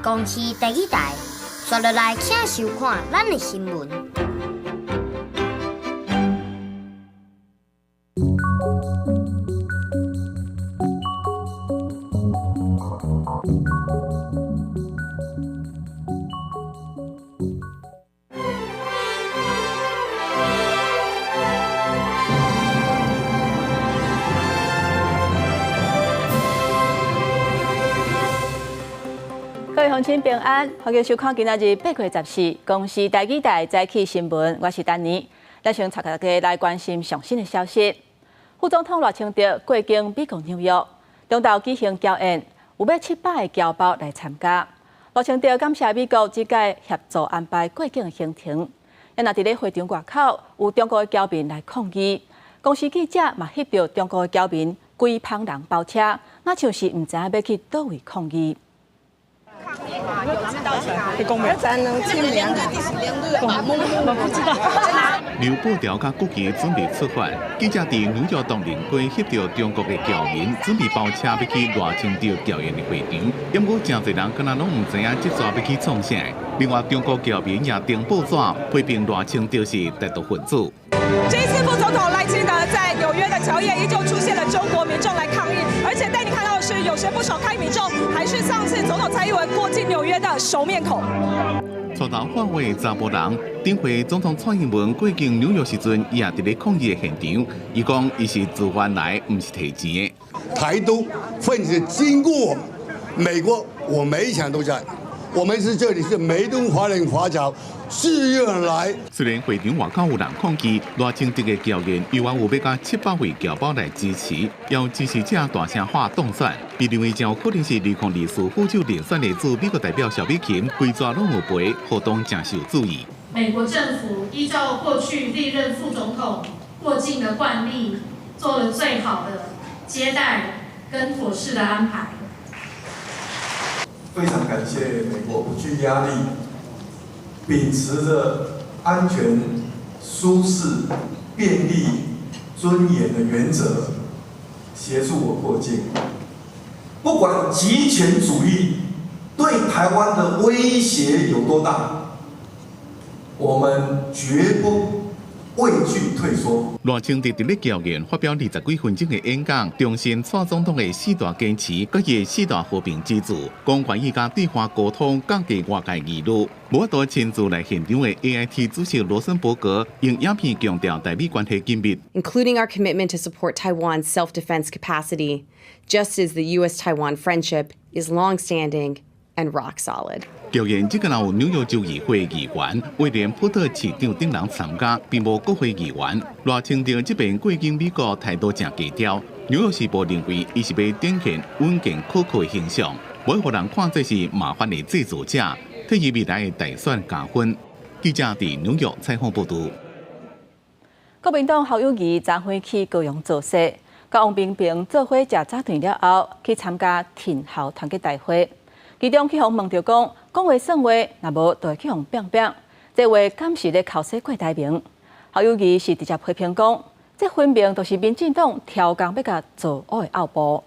公視台語台，紲落來請收看咱的新聞。各位鄉親平安，歡迎收看今仔日8月14公視台語台早起新聞，我是丹妮。咱先帶大家來關心上新的消息。副總統賴清德過境美國紐約，中晝舉行僑宴，有欲700个僑胞來參加。賴清德感謝美國這屆協助安排過境行程。也若佇咧會場外口有中國的僑民來抗議，公視記者嘛翕著中國的僑民規蜂人包車，若像是毋知影欲去佗位抗議。劉布條佮國旗準備出發，記者佇紐約唐寧街翕著中國的僑民準備包車欲去賴清德僑宴的會場，毋過誠濟人敢若攏毋知影這逝欲去創啥。另外，中國僑民也登報紙批評賴清德是台獨分子。這一次副總統賴清德在紐約的僑宴，依舊出現了中國民眾來抗議，而且帶你看到的是，有些不少抗議民眾還是上次總統蔡英文過境紐約的熟面孔。帶頭喊話的查埔人，頂回總統蔡英文過境紐約時陣，伊也佇咧抗議的現場。伊講，伊是自願來，毋是提錢的。台獨分子經過美國，我每一場都在。我們是這裡是美東華人華僑自願來。雖然會場外口有人抗議，賴清德的僑宴猶原有欲佮700位僑胞來支持，有支持者大聲喊當選，被認為誠有可能是2024府州連選的駐美國代表蕭美琴，規逝攏有陪，活動誠受注意。美國政府依照過去歷任副總統過境的慣例，做了最好的接待跟妥適的安排。非常感謝美國不懼壓力，秉持著安全、舒適、便利、尊嚴的原則，協助我過境。不管極權主義對台灣的威脅有多大，我們絕不畏懼退縮。賴清德佇咧僑宴發表20幾分鐘的演講，重申蔡總統的四大堅持，佮伊的四大和平支柱，講願意佮對華溝通，降低外界疑慮。無法度親自來現場的 AIT 主席羅森伯格用影片強調台美關係緊密，including our commitment to support Taiwan's self-defense capacity, just as the U.S.-Taiwan friendship is long-standing and rock solid. 僑宴這個有紐約州議會議員威廉波特市長等人參加，並無國會議員。賴清德這邊過境美國態度誠低調。紐約時報認為，伊是欲展現穩健可靠的形象，無予人看做是麻煩的製造者，替伊未來的大選加分。記者佇紐約採訪報導。國民黨侯友宜昨昏去高雄造勢，佮王平平做伙食早頓了後，去參加挺侯團結大會。其中去予問著講，講話算話，若無就會去予拚拚。這話敢是咧剾洗郭台銘？侯友宜是直接批評講，這分明就是民進黨挑工欲共造烏的奧步。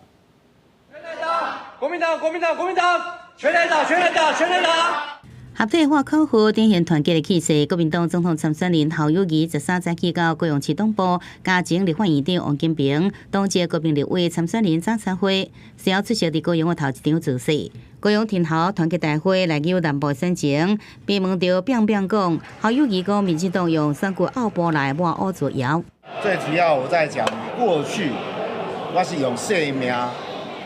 全壘打，國民黨，國民黨，國民黨，全壘打，全壘打，全壘打。合體喊口號，展現團結的氣勢。國民黨總統參選人侯友宜13早起到高雄市東部，佮前立法院長王金平，黨籍國民立委參選人早餐會，隨後出席佇高雄的頭一場造勢。高雄挺侯團結大會來有南部選情，被問著拚拚講，侯友宜講民進黨用選舉奧步來抹烏造謠。最主要我在講過去，我是用性命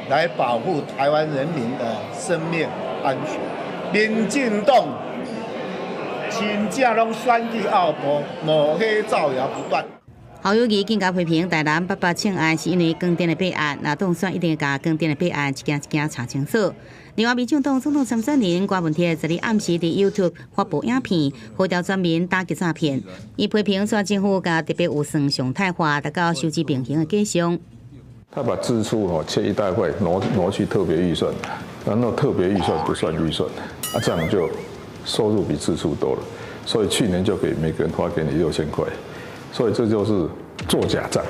來保護台灣人民的生命安全。民進黨真正攏選舉奧步，抹黑造謠不斷。侯友宜更加批評台南八八槍案是因為光電的弊案，若當選一定共光電的弊案一件一件查清楚。另外，民進黨總統參選人郭文鐵昨日暗時佇 YouTube 發布影片，號召全民打擊詐騙。伊批評蔡政府共特別預算常態化，達到收支平衡的假象。他把支出吼切一大塊挪去特別預算，然後特別預算不算預算，啊，這樣就收入比支出多了，所以去年就給每個人發給你6000塊，所以這就是做假帳。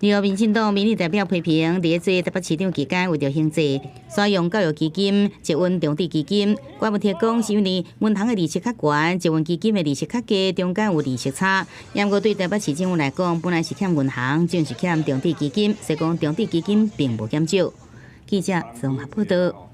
另外，民進黨民意代表批評，佇咧做台北市長期間，為著經濟，使用教育基金、捷運重置基金。郭文鐵講，是因為銀行的利息較懸，捷運基金的利息較低，中間有利息差。毋過對台北市政府來講，本來是欠銀行，轉是欠重置基金，所以講重置基金並無減少。記者綜合報道。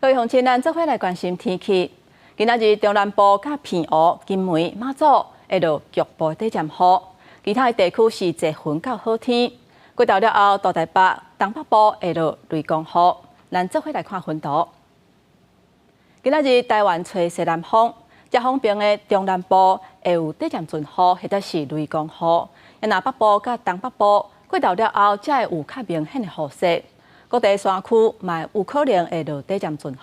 各位鄉親，咱做伙來關心天氣。今仔日中南部佮澎湖、金門、馬祖會落局部短暫雨。其他的地區是濟雲到好天。過晝了後，大台北、東北部會落雷公雨。咱做伙來看雲圖。今仔日台灣吹西南風，遮方面的中南部會有短暫陣雨，或者是雷公雨。若北部佮東北部過晝了後，才會有較明顯的雨勢。各地山區嘛有可能會落短暫陣雨。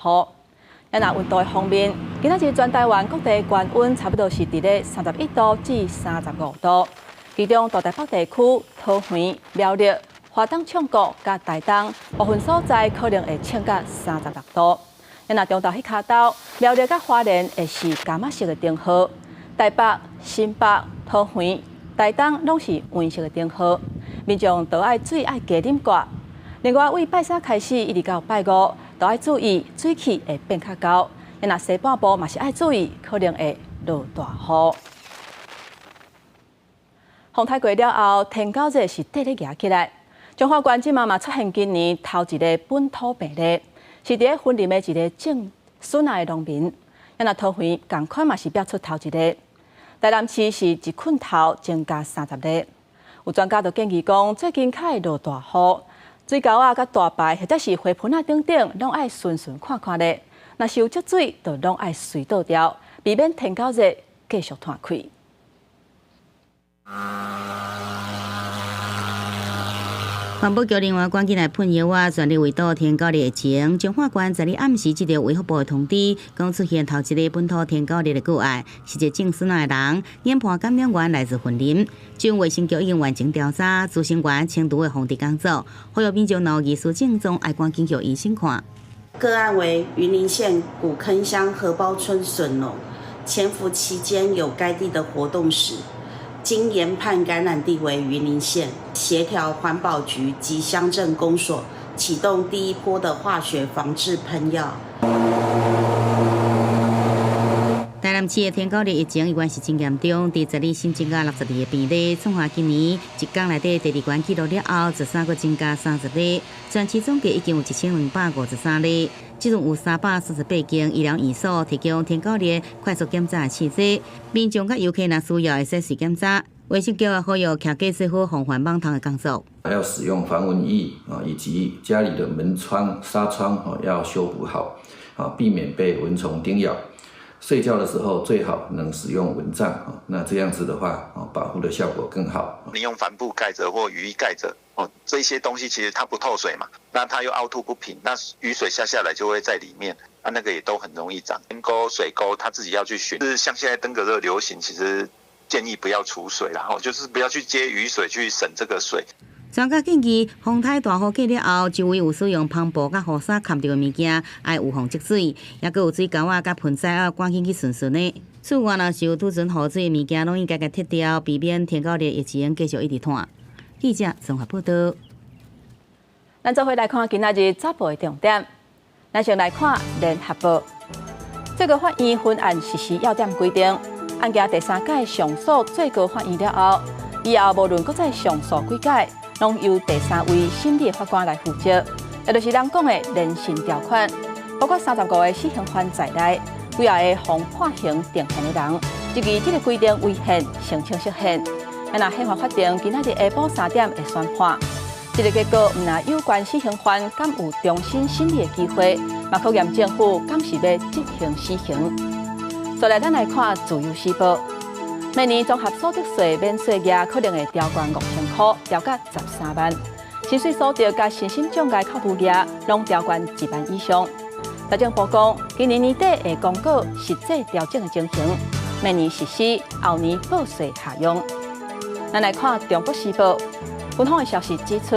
若溫度的方面，今仔日全台灣各地高溫差不多是佇咧31度至35度。其中大台北地區、桃園、苗栗、花東縱谷佮台東部分所在可能會衝到36度。若中晝彼跤晝，苗栗佮花蓮會是柑仔色的燈號，台北、新北、桃園、台東攏是黃色的燈號。民眾都愛水愛加啉寡。另外，對拜三開始一直到拜五，都愛注意水汽會變較厚。若西半部嘛是愛注意，可能會落大雨。風颱過了後，天狗熱是綴咧夯起來。彰化縣這馬嘛出現今年頭一个本土病例，是佇咧雲林的一个種筍仔的農民。若桃園仝款嘛是爆出頭一个，台南市是一困頭增加30例。有專家就建議講，最近較會落大雨，水溝仔佮大排或者是花盆仔等等，攏愛巡巡看看咧。若是有積水，就攏愛隨倒掉，避免天狗熱繼續湠開。環保局人員趕緊來噴藥仔，全力圍堵天狗熱疫情。彰化縣昨日暗時接到衛福部的通知，講出現頭一个本土天狗熱的個案，是一个種筍仔的人，研判感染源來自雲林。中衛生局已經完成調查，諮詢員清除的防治工作，呼籲民眾若有疑似症狀，愛趕緊予醫生看。個案為雲林縣古坑鄉荷包村筍農，潛伏期間有該地的活動史。經研判感染地為雲林縣，協調環保局及鄉鎮公所啟動第一波的化學防治噴藥。台南市的天狗熱疫情依然是真嚴重，佇昨日新增加62个病例，創下今年一工內底第二懸紀錄了後，十三閣增加30例，全市總計已經有1253例。這陣有338間醫療院所提供天狗熱快速檢查試劑，民眾佮遊客若需要會使隨檢查。衛生局也呼籲徛家做好防範蠓蟲的工作。還要使用防蚊液啊，以及家裡的門窗、紗窗啊要修補好，啊，避免被蚊蟲叮咬。睡覺的時候最好能使用蚊帳啊，那這樣子的話啊，保護的效果更好。你用帆布蓋著或雨衣蓋著哦，這些東西其實它不透水嘛，那它又凹凸不平，那雨水下下來就會在裡面，啊，那個也都很容易長。溝水溝，他自己要去尋。就是像現在登革熱流行，其實建議不要儲水，然後就是不要去接雨水去省這個水。專家建議，風颱大雨過了後，周圍有使用帆布佮雨傘蓋著的物件，愛預防積水，抑閣有水溝仔佮盆栽仔，趕緊去巡巡的。此外，若是有儲存雨水的物件，攏應該共撤掉，避免天狗熱疫情繼續一直湠。記者綜合報道。咱做伙來看今仔日早報的重點。咱先來看聯合報，最高法院分案實施要點規定，案件第三屆上訴最高法院了後，以後無論閣再上訴幾擺，攏由第三位審理的法官來負責，也就是人講的連審條款，包括35个死刑犯在內，幾仔个予判刑定讞的人，質疑這个規定違憲，申請釋憲。若憲法法庭今仔日下晡3點會宣判，這个結果毋但有關死刑犯敢有重新審理的機會，嘛考驗政府敢是欲執行死刑。再來，咱來看《自由時報》，明年綜合所得稅免稅額可能會調懸5000箍，調到13萬。薪水所得佮身心障礙扣除額攏調懸1萬以上。財政部講，今年年底會公告實際調整的情形，明年實施，後年報稅合用。咱來看《中國時報》，官方的消息指出，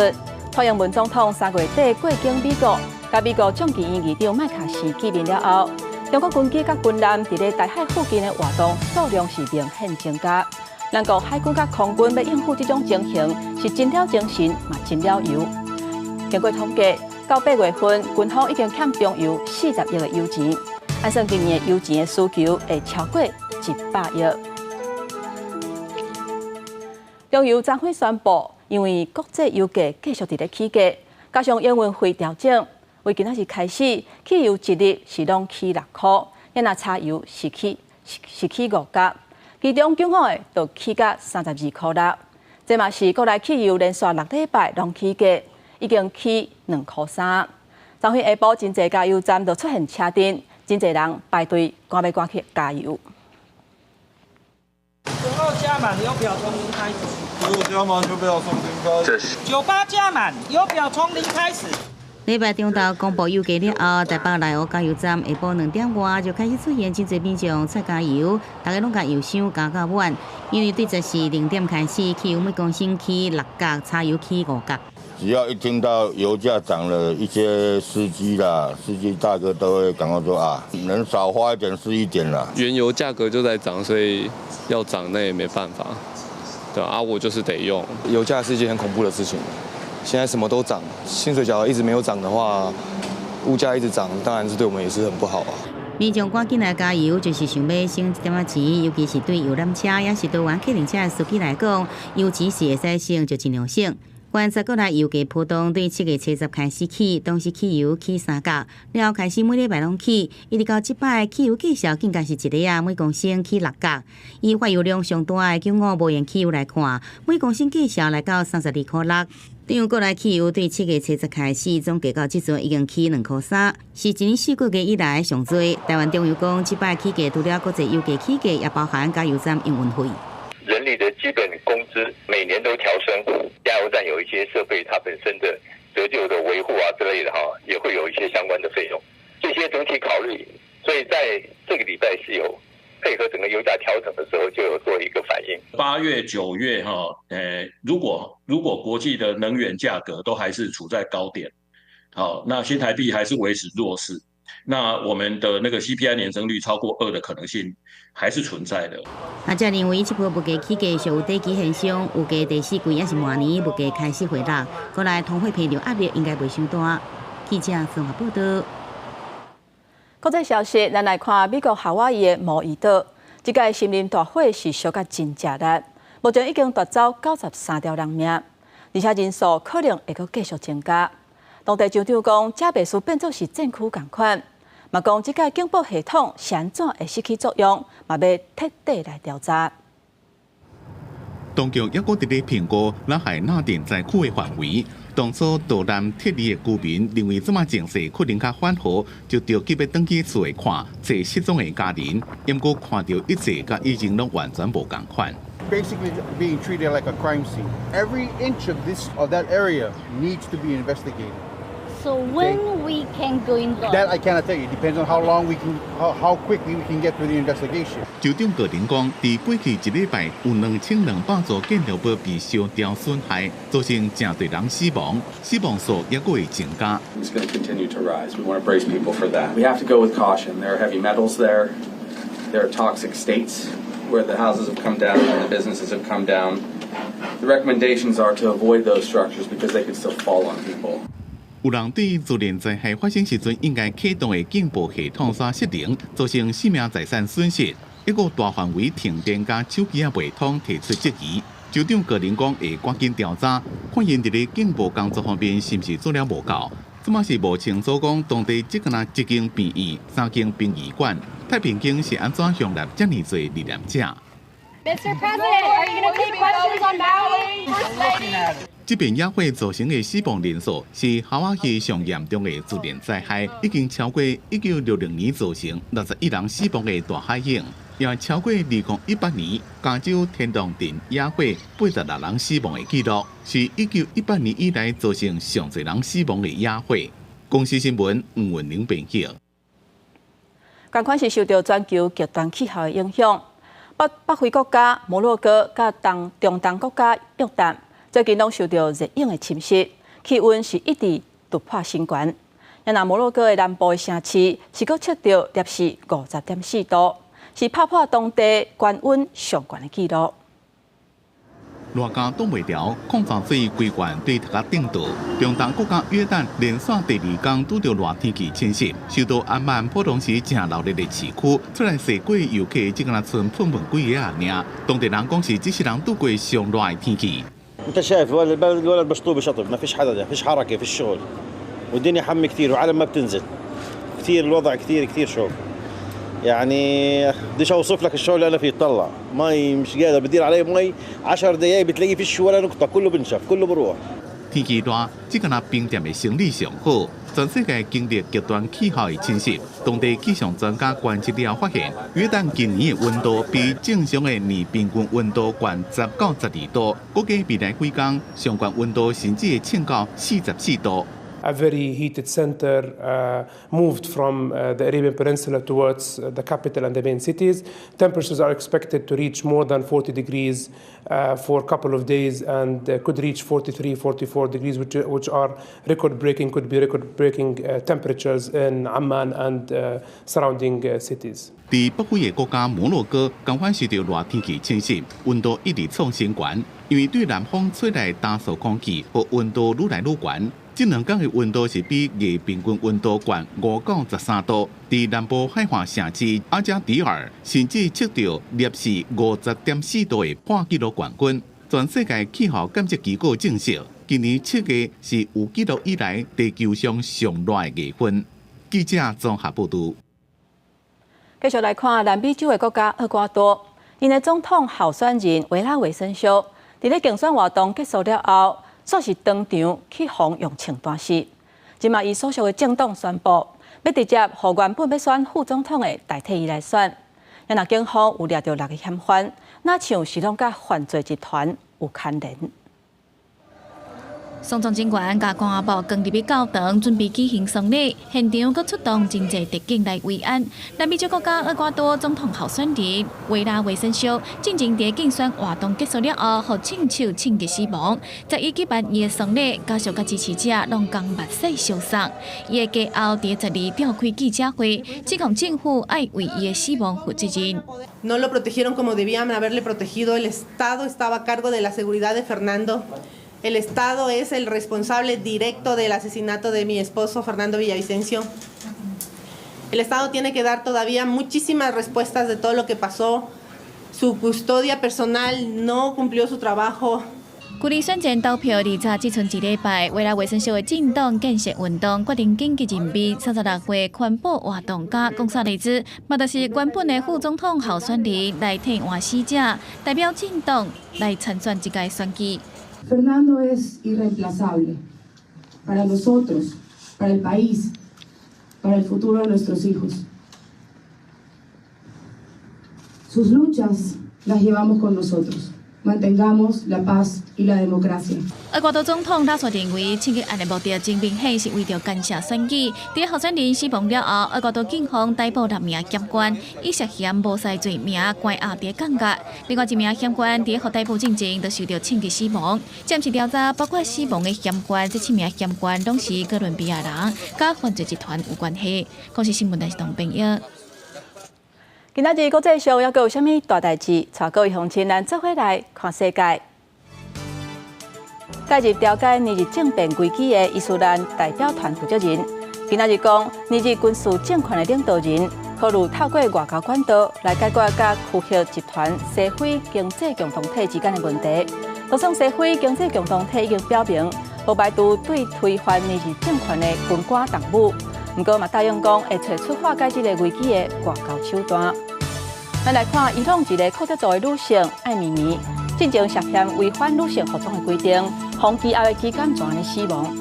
蔡英文總統3月底過境美國，佮美國眾議院議長麥卡錫見面了後，中國軍機佮軍艦佇咧台海附近的活動數量是明顯增加。咱國海軍佮空軍欲應付這種情形，是真了精神，嘛真了油。經過統計，到8月份，軍方已經欠中油40億的油錢，按算今年的油錢的需求會超過100億。中油昨昏宣布，因為國際油價繼續佇咧起價，加上營運費調整，為今仔日開始，汽油一立是攏起6箍，若柴油是起5角，其中95的就起價32箍6。這嘛是國內汽油連續6禮拜攏起價，已經起2箍3。昨昏下晡，真濟加油站就出現車陣，真濟人排隊趕欲趕去加油。 95加滿油表從零開始。 95加滿油表從零開始。98加滿油表從零開始。禮拜中晝公布油價了後，台北內湖加油站下晡2點外就開始出現真濟民眾出加油，大家攏共油箱加到滿。因為對14零點開始，汽油每公升起6角，柴油起5角。只要一聽到油價漲了，一些司機啦、司機大哥都會趕快說啊，能少花一點是一點啦。原油價格就在漲，所以要漲那也沒辦法，對啊，我就是得用。油價是一件很恐怖的事情，現在什麼都漲，薪水假如一直沒有漲的話，物價一直漲，當然是對我們也是很不好啊。民眾趕緊來加油，就是想欲省一點仔錢，尤其是對遊覽車抑是多元客運車的司機來講，油錢是會使省就盡量省。觀察國內油價波動，對7月70開始起，當時汽油起3角，了後開始每禮拜攏起，一直到這擺汽油價數更加是一个仔每公升起6角。以發油量上大的95無鉛汽油來看，每公升價數來到32箍6。中油國內汽油對7月70開始，總計到這陣已經起2箍3，是一年4個月以來上濟。台灣中油講，這擺起價除了國際油價起價，也包含加油站營運費。人力的基本工資每年都調升，加油站有一些設備，它本身的折舊的維護啊之類的哈，也會有一些相關的費用。這些整體考慮，所以在這個禮拜是有配合整個油價調整的時候，就有做一個反應。8月、9月哈，如果國際的能源價格都還是處在高點，好，那新台幣還是維持弱勢，那我們的那個 CPI 年增率超過2的可能性還是存在的。學者認為，這波物價起價屬有短期現象，預計第四季抑是明年物價開始回落，國內通貨膨脹壓力應該袂傷大。記者綜合報道。國際消息，咱來看美國夏威夷的毛伊島，這擺森林大火是燒甲真食力，目前已經奪走93條人命，而且人數可能會閣繼續增加。當地州長講，這袂輸變做是戰區仝款，嘛講這擺警報系統是按怎會失去作用，嘛欲徹底來調查。當局猶閣佇咧評估拉海納電災區的範圍。當初島南撤離的居民認為這馬情勢可能較緩和，就著急欲轉去厝內看揣失蹤的家人。毋過看著一切佮以前攏完全無仝款。 Basically being treated like a crime scene. Every inch of that area needs to be investigated. So when we can go in there? That I cannot tell you. Depends on how quickly we can get through the investigation. 州長個人講，佇過去一禮拜有2200座建築物被燒掉損害，造成誠濟人死亡，死亡數猶閣會增加。 It's going to continue to rise. We want to brace people for that. We have to go with caution. There are heavy metals there. There are toxic states where the houses have come down and the businesses have come down. The recommendations are to avoid those structures because they could still fall on people. 有人對自然災害發生時陣應該啟動的警報系統煞失靈，造成生命財產損失，一個大範圍停電佮手機仔袂通提出質疑。州長個人講會趕緊調查，看𪜶佇咧警報工作方面是毋是做了無夠。這馬是無清楚講當地這敢若一間病院、三間殯儀館、太平間是按怎容納遮爾濟罹難者。 Mr. President, are you going to take questions on Maui? First Lady. 這遍野火造成的死亡人數是夏威夷上嚴重的自然災害，已經超過1960年造成61人死亡的大海湧，也超過2018年加州天堂鎮野火86人死亡的紀錄，是1918年以來造成上濟人死亡的野火。公視新聞吳文玲編輯。仝款是受著全球極端氣候的影響，北北非國家摩洛哥佮東中東國家約旦，最近攏受著熱湧的侵襲，氣溫是一直突破新高。若摩洛哥的南部的城市是閣測著攝氏50.4度，是拍破當地高溫上懸的紀錄。熱甲擋袂牢，礦泉水規罐對頭殼頂倒。中東國家約旦連續第二工拄著熱天氣侵襲，首都安曼普通是誠鬧熱的市區，出來踅街遊客只敢若賰噴噴幾个仔爾。當地人講是這世人拄過上熱的天氣。 انت شايف البلد الولد مشطوب شطب، ما فيش حدا، فيش حركه في الشغل، والدنيا حم كثير وعالم ما بتنزل كثير، الوضع كثير كثير شوب. يعني بديش اوصف لك الشغل اللي انا فيه. طلع مي مش قادر، بدير علي مي 10 دقائق بتلاقي فيش ولا نقطه، كله بنشف، كله بروح. 天氣熱，這敢若冰店的生理上好。全世界經歷極端氣候的侵襲，當地氣象專家觀測了發現，約旦今年的溫度比正常的年平均溫度懸10到12度，估計未來幾工上懸溫度甚至會衝到44度。 A very heated center moved from the Arabian Peninsula towards the capital and the main cities. Temperatures are expected to reach more than 40 degrees for a couple of days and could reach 43, 44 degrees, which are record breaking, could be record breaking temperatures in Amman and surrounding cities. 佇北非的國家摩洛哥，仝款受著熱天氣侵襲，溫度一直創新懸，因為對南方吹來乾燥空氣，予溫度愈來愈懸。這兩工的溫度是比月平均溫度懸5到13度。佇南部海岸城市阿加迪爾，甚至測著攝氏50.4度的破紀錄高溫。全世界氣候監測機構證實，今年7月是有記錄以來地球上上熱的月份。記者綜合報導。繼續來看南美洲的國家厄瓜多，𪜶的總統候選人維拉維森肖，佇咧競選活動結束了後，煞是當場去予用槍彈死。這馬伊所屬的政黨宣布，欲直接予原本欲選副總統的代替伊來選。若警方有掠著六个嫌犯，若像是攏佮犯罪集團有牽連。喪葬人員共棺木扛入去教堂，準備舉行喪禮。現場閣出動真濟特警來維安。南美洲國家厄瓜多總統候選人維拉維森肖，進前佇競選活動結束了後，予槍手槍擊死亡。在伊舉辦伊的喪禮，家屬佮支持者攏共目屎相送。伊的家後佇12召開記者會，指控政府愛為伊的死亡負責任。 No lo protegieron como debían haberle protegido. El Estado estaba a cargo de la seguridad de Fernando. El Estado es el responsable directo del asesinato de mi esposo Fernando Villavicencio. El Estado tiene que dar todavía muchísimas respuestas de todo lo que pasó. Su custodia personal no cumplió su trabajo. 距離選前投票離才只賰一禮拜，維拉維森肖的政黨建設運動決定緊急任命36歲環保活動家貢薩雷茲，嘛就是原本的副總統候選人來替換死者，代表政黨來參選這屆選舉。 Fernando es irreemplazable para nosotros, para el país, para el futuro de nuestros hijos. Sus luchas las llevamos con nosotros. Mantengamos la paz y la democracia. 厄瓜多總統拉索認為，槍擊案的目的真明顯是為著干涉選舉。佇候選人死亡了後，厄瓜多警方逮捕六名嫌犯，以涉嫌謀殺罪名關押佇監獄。另外一名嫌犯佇予逮捕進前就受著槍擊死亡。暫時調查，包括死亡的嫌犯，這七名嫌犯攏是哥倫比亞人，佮犯罪集團有關係。公視新聞電視台編譯。今仔日國際上猶閣有啥物大代誌？帶各位鄉親咱做伙來看世界。介入調解尼日政變危機的伊斯蘭代表團負責人，今仔日講，尼日軍事政權的領導人考慮透過外交管道來解決佮區域集團西非經濟共同體之間的問題。就算西非經濟共同體已經表明，無排除對推翻尼日政權的軍官動武，毋過嘛答應講會揣出化解這个危機的外交手段。咱來看伊朗一个庫德族的女性艾米尼，進前涉嫌違反女性服裝的規定，予羈押的期間就按呢死亡。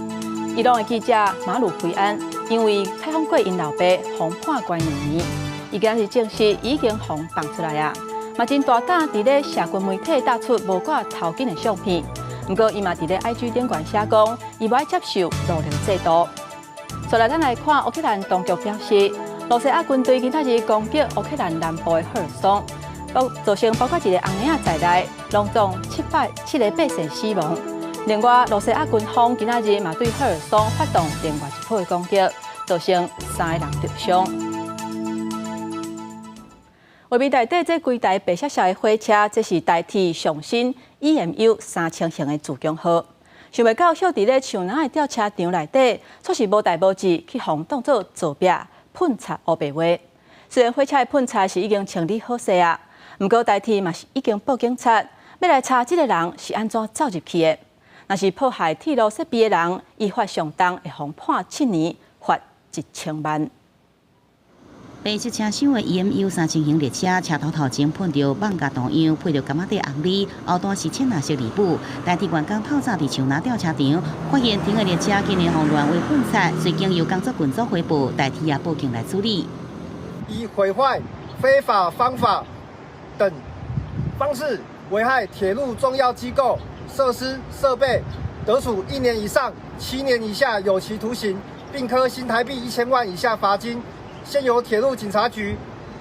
伊朗的記者馬魯菲安因為採訪過𪜶老爸，予判關2年。伊今日證實已經予放出來啊，嘛真大膽佇咧社群媒體貼出無掛頭巾的相片。毋過伊嘛佇咧 IG 頂懸寫講，伊無愛接受奴隸制度。再來，咱來看烏克蘭當局表示，羅西亞軍隊今仔日攻擊烏克蘭南部的赫爾松，包造成包括一个紅嬰仔在內，攏總707个百姓死亡。另外，羅西亞軍方今仔日嘛對赫爾松發動另外一波的攻擊，造成三个人著傷。畫面內底這幾台白色色的火車，這是台鐵上新 EMU 3000型的自強號。想袂到，歇佇咧樹林的吊車場內底，卻是無代無誌去予當做灶壁噴漆烏白畫。雖然火車的噴漆是已經清理好勢啊，毋過台鐵嘛是已經報警察，欲來查這个人是按怎走入去的。若是破壞鐵路設備的人，依法上重會予判7年，罰1000萬。白色車廂的 EMU 3000型列車，車頭頭前噴著蠓仔圖樣，配著柑仔底紅字，後段是淺藍色字母。台鐵員工透早佇樹林吊車場發現停的列車竟然予亂畫噴漆，隨經由工作群組回報，台鐵也報警來處理。以毀壞、非法方法等方式危害鐵路重要機構、設施、設備，得處1年以上7年以下有期徒刑，並科新台幣1000萬以下罰金。現由鐵路警察局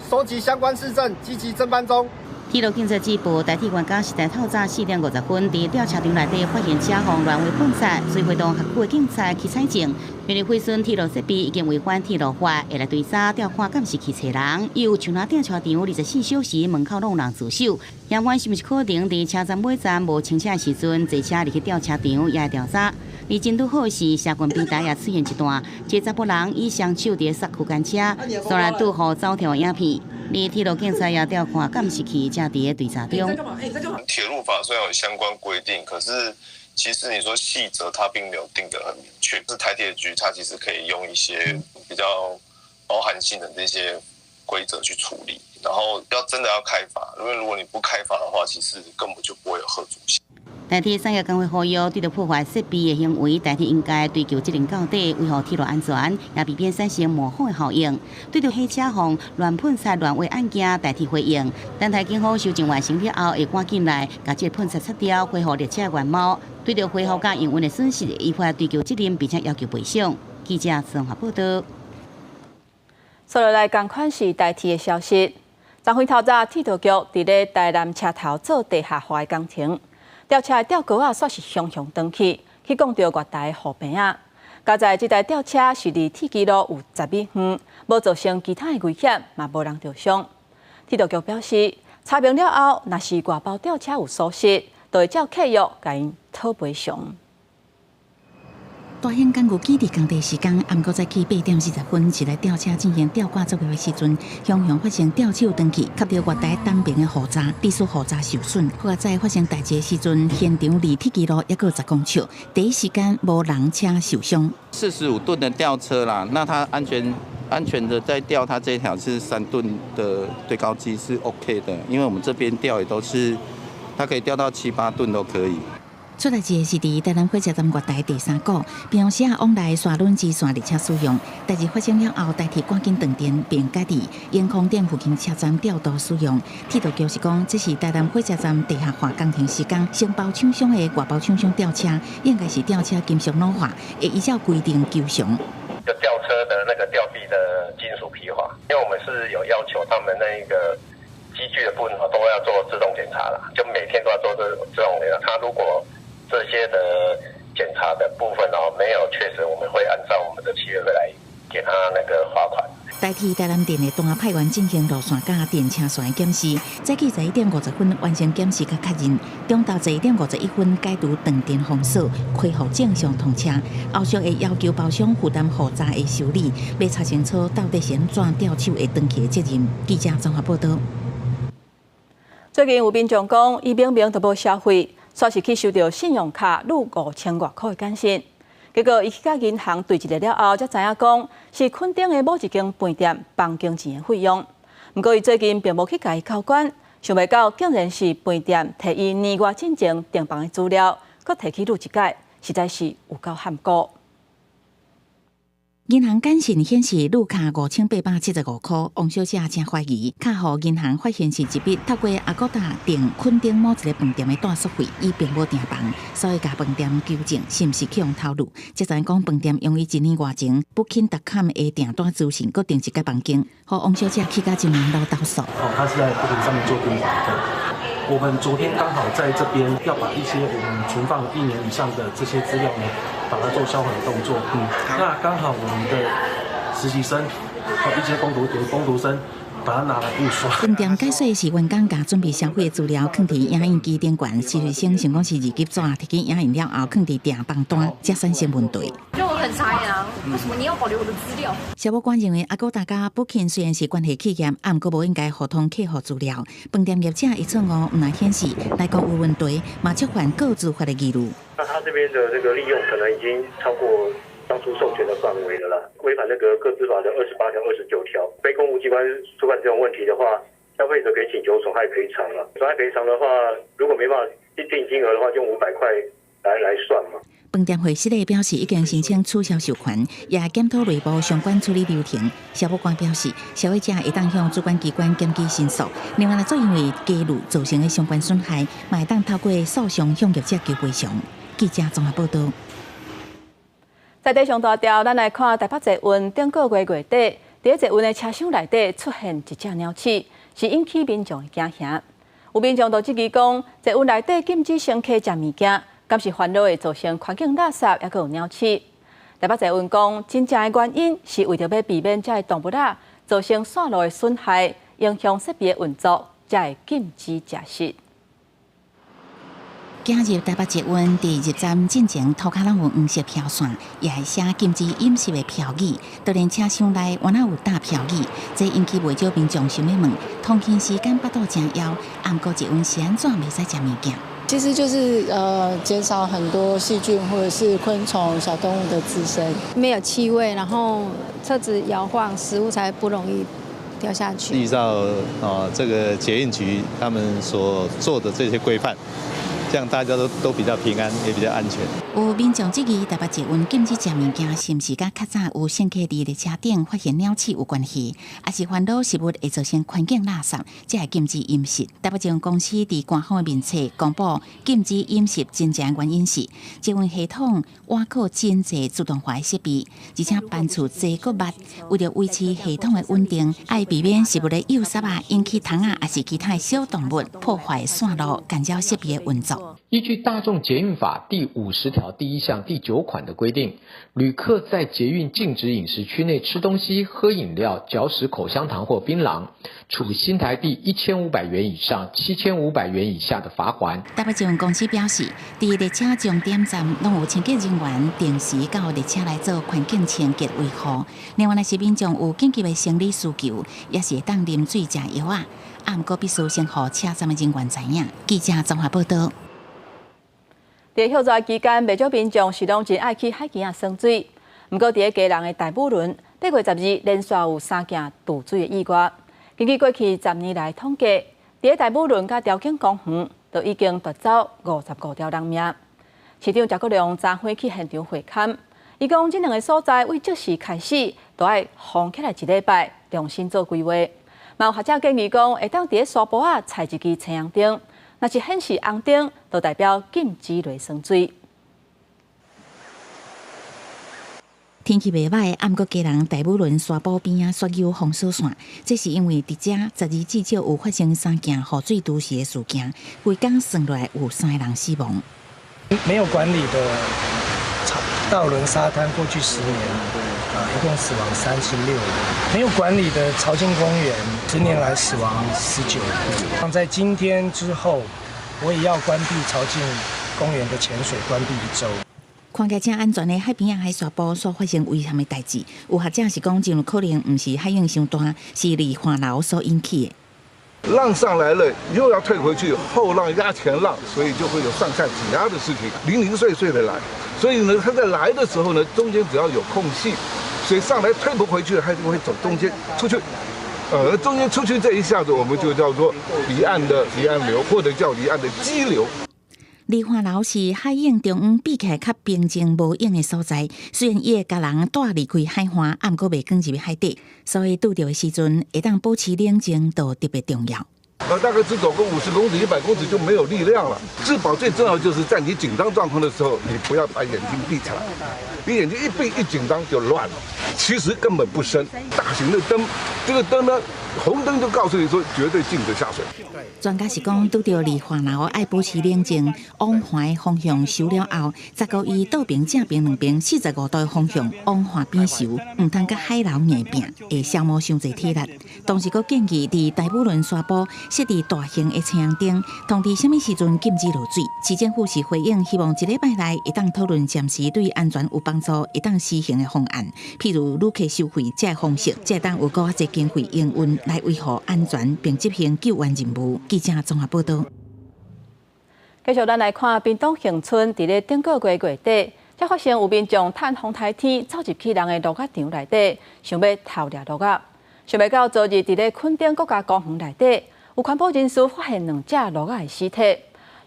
收集相關事證，積極偵辦中。鐵路警察指報，台鐵員工是在透早4點50分，佇吊車場內底發現車予亂畫噴漆，隨會動轄區的警察去採證。因為毀損鐵路設備已經違反鐵路法，會來追查調看敢是去揣人。有樹林吊車場24小時門口攏有人駐守，嫌犯是毋是可能佇車站尾站無清車的時陣，坐車入去吊車場也會調查。而真拄好是社群平台也出現一段，一个查埔人以雙手佇剎區間車，雖然拄予走跳影片。而鐵路警察也調看監視器，正佇咧追查中。鐵路法雖然有相關規定，可是其實你說細則，它並沒有定得很明確。是台鐵局，它其實可以用一些比較包含性的這些規則去處理。然後要真的要開罰，因為如果你不開罰的話，其實根本就不會有嚇阻性。台鐵產業工會呼籲，對著破壞設備的行為，台鐵應該追究責任到底，維護鐵路安全，也避免產生模仿的效應。對著火車予亂噴漆亂畫案件，台鐵回應，等待警方搜證完成了後，會趕緊來共這個噴漆擦掉，恢復列車原貌。對著恢復佮營運的損失，依法追究責任，並且要求賠償。記者綜合報道。接落來仝款是台鐵的消息。昨昏透早，鐵道局佇咧台南車頭做地下化的工程。吊車的吊鈎仔煞是雄雄斷去，去摃著月台護棚仔。佳哉這台吊車是離鐵支路有10米遠，無造成其他的危險，嘛無人著傷。鐵道局表示，查明了後，若是外包吊車有疏失，就會照契約共𪜶討賠償。大興工具基地工地時間，暗晡早起8點40分，一台吊車進行吊掛作業的時陣，雄雄發生吊手斷去，磕著月台東邊的護閘，致使護閘受損。好在發生代誌的時陣，現場離鐵支路猶閣有10公尺，第一時間無人車受傷。45噸的吊車啦，那它安全的在吊，它這條是3噸的堆高機是 OK 的，因為我們這邊吊也都是，它可以吊到七八噸都可以。出代誌的是佇台南火車站月台第三股，平常時啊往來沙崙支線列車使用。代誌發生了後，台鐵趕緊斷電，並改佇永康店附近車站調度使用。鐵道局是講，這是台南火車站地下化工程施工，承包廠商的外包廠商吊車，應該是吊車金屬老化，會依照規定求償。就吊車的那個吊臂的金屬皮化，因為我們是有要求他們那個機具的部分都要做自動檢查啦，就每天都要做這自動檢查。他如果這些的檢查的部分哦，沒有確實，我們會按照我們的契約來給他那個罰款。台鐵台南店的當派員進行路線佮電車線的檢視，早起11點50分完成檢視佮確認，中晝11點51分解除斷電封鎖，恢復正常通車。後續會要求包商負擔護閘的修理，欲查清楚到底是按怎吊手會斷去的責任。記者綜合報道。最近有民眾講，伊明明都無消費，煞是去收著信用卡逾5000外箍的簡訊，結果伊去共銀行對一下了後，才知影講是墾丁的某一間飯店房間錢的費用。毋過伊最近並無去共伊交關，想袂到竟然是飯店提伊年外進前訂房的資料，閣提去錄一擺，實在是有夠譀古。銀行簡訊顯示，預卡5875箍，王小姐誠懷疑，卡予銀行發現是一筆透過 Agoda 訂墾丁某一个飯店的住宿費，伊並無訂房，所以共飯店求證是毋是去予偷錄。才知影講飯店用伊一年外前 Booking.com 的訂單資訊，閣訂一間房間，予王小姐去甲真忙老投訴。哦，他是在 Booking 上面做訂房的。我們昨天剛好在這邊要把一些我們存放一年以上的這些資料呢，把它做銷毀的動作。那剛好我們的實習生和一些工讀生把它拿來印刷。飯店解說是員工共準備消費的資料，囥佇影印機頂懸。實習生想講是二級紙，提去影印了後，囥佇訂房單，才產生問題。就我很傻眼啊！為什麼你要保留我的資料？消保官認為，阿哥大家 Booking 雖然是關係企業，啊，毋過無應該互通客戶資料。飯店業者伊錯誤毋但顯示內閣有問題，嘛觸犯個資法的義務。那他這邊的這個利用可能已經超過當初授權的範圍了啦，違反那個個資法的28條、29條。非公務機關觸犯這種問題的話，消費者可以請求損害賠償了。損害賠償的話，如果沒辦法定金額的話，就用500塊來算嘛。飯店會失禮表示已經申請取消授權，也檢討內部相關處理流程。消保官表示，消費者會當向主管機關檢舉申訴。另外，若做因為加入造成的相關損害，嘛會當透過訴訟向業者求賠償。記者綜合報道。在地上大條，咱來看台北捷運頂個月月底，佇捷運的車廂內底出現一隻鳥鼠，是引起民眾的驚嚇。有民眾就質疑講，捷運內底禁止乘客食物件，敢是煩惱會造成環境垃圾，抑閣有鳥鼠。台北捷運講，真正的原因是為著欲避免這个動物仔造成線路的損害，影響設備的運作，才會禁止食食。今日台北捷運佇入站進前，塗跤攏有黃色標線，也會寫禁止飲食的標語。就連車廂內，原來有貼標語，這引起袂少民眾想欲問：通勤時間腹肚誠枵，毋過捷運是按怎袂使食物件？其實就是減少很多細菌或者是昆蟲、小動物的滋生。沒有氣味，然後車子搖晃，食物才不容易掉下去。依照啊這個捷運局他們所做的這些規範，這樣大家都比較平安，也比較安全。有民眾質疑台北捷運禁止食物件，是毋是佮較早有乘客佇列車頂發現鳥鼠有關係？抑是煩惱食物會造成環境垃圾，才會禁止飲食？台北捷運公司佇官方的面冊公布禁止飲食真正原因是捷運系統倚靠真濟自動化的設備，而且班次濟閣密，為著維持系統的穩定，愛避免食物的幼屑仔引起蟲仔，抑是其他的小動物破壞線路，干擾設備的運作。依據大眾捷運法第50條第1項第9款的規定，旅客在捷運禁止飲食區內吃東西、喝飲料、嚼食口香糖或檳榔，處新台幣1500元以上7500元以下的罰鍰。台北捷運公司表示，佇列車終點站攏有清潔人員定時到列車來做環境清潔維護。另外，若是民眾有緊急的生理需求，也是會當啉水、食藥仔。啊，毋過必須先予車站的人員知影。記者綜合報道。佇歇熱期間，袂少民眾是攏真愛去海墘仔耍水。毋過，佇咧基隆的大武崙，8月12連續有三件墜水的意外。根據過去10年來統計，佇咧大武崙佮潮境公園，就已經奪走55條人命。市長謝國樑昨昏去現場會勘，伊講這兩个所在對這時開始，都愛封起來一禮拜，重新做規劃。嘛有學者建議講，會當佇咧沙埔仔插一支青紅燈。若是顯示紅燈，就代表禁止落耍水。天氣袂䆀，毋過基隆大武崙沙埔邊仔煞有封鎖線，這是因為佇遮12至少有發生三件雨水揄死的事件，規工算落來有三个人死亡。沒有管理的道崙沙灘，過去10年啊，一共死亡36人。沒有管理的潮境公園，10年來死亡19人。在今天之後，我也要關閉潮境公園的潛水，關閉一週。看起來誠安全的海邊仔海沙埔所發生危險的代誌，有學者是講，真有可能毋是海湧傷大，是離岸流所引起的。浪上來了，又要退回去，後浪壓前浪，所以就會有上下擠壓的事情，零零碎碎的來。所以呢，它在來的時候呢，中間只要有空隙，所以上來退不回去，它就會走中間出去。中間出去這一下子，我們就叫做離岸的離岸流，或者叫離岸的激流。離岸流是海湧中央比起來較平靜無湧的所在，雖然伊會共人帶離開海岸，毋過袂捲入海底，所以拄著的時陣會當保持冷靜，就特別重要。大概只走個50公尺、100公尺就沒有力量了。自保最重要就是在你緊張狀況的時候，你不要把眼睛閉起來，你眼睛一閉一緊張就亂了。其實根本不深。大型的燈，這個燈呢，紅燈就告訴你說絕對禁止下水。專家是講，拄著離岸流愛保持冷靜，往岸方向游了後，10個伊倒爿正爿兩邊45度的方向往岸邊游，毋通佮海流硬拚，會消耗傷濟體力。同時，閣建議佇大武崙沙埔設置大型的太陽燈，通知啥物時陣禁止落水。市政府是回應，希望一禮拜內會當討論暫時對安全有幫助、會當施行的方案，譬如旅客收費這个方式，才會當有閣較濟經費營運來維護安全，並執行救援任務。記者綜合報道。繼續，咱來看屏東恆春，佇咧頂個月月底，才發生有民眾趁風颱天走入去人的鱸仔場內底，想欲偷掠鱸仔。想袂到昨日佇咧墾丁國家公園內底，有環保人士發現兩隻鱸仔的屍體，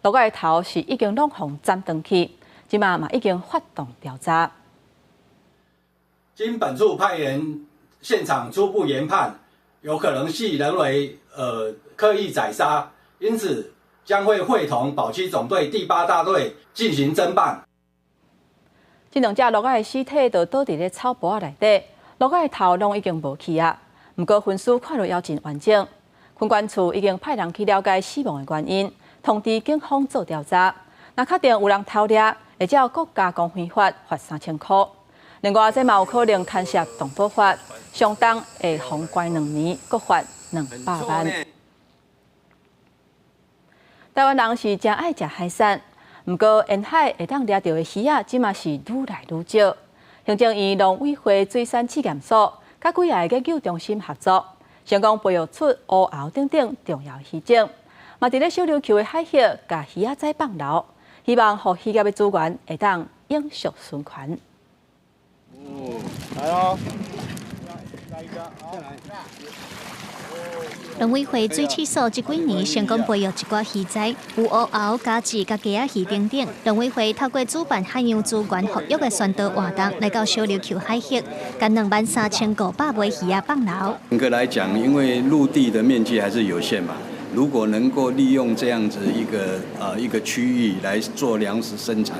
鱸仔的頭是已經攏予斬斷去，這馬嘛已經發動調查。經本處派員現場初步研判，有可能係人為刻意宰殺，因此將會會同保區總隊第八大隊進行偵辦。這兩隻鱸仔的屍體就倒佇咧草埔仔內底，鱸仔的頭攏已經無去啊。毋過分屍看落猶真完整，墾管處已經派人去了解死亡的原因，通知警方做調查。若確定有人偷獵，會照國家公園法罰3000箍。另外，這嘛有可能牽涉動保法，相當會予關2年，閣罰200萬。台灣人是誠愛食海產，毋過沿海會當掠著的魚仔，這馬是愈來愈少。行政院農委會水產試驗所佮幾个研究中心合作，成功培育出烏鰲等等重要魚種，嘛佇咧小琉球的海域，共魚仔仔放流，希望予漁業的資源會當永續循環。哦，來囉，來一個，好，來。農委會水試所這幾年成功培育一寡魚仔，有烏鰲、家子、佮雞仔魚等等。農委會透過主辦海洋資源復育的宣導活動，來到小琉球海域，共23,500尾魚仔放流。嚴格來講，因為陸地的面積還是有限嘛，如果能夠利用這樣子一個區域來做糧食生產，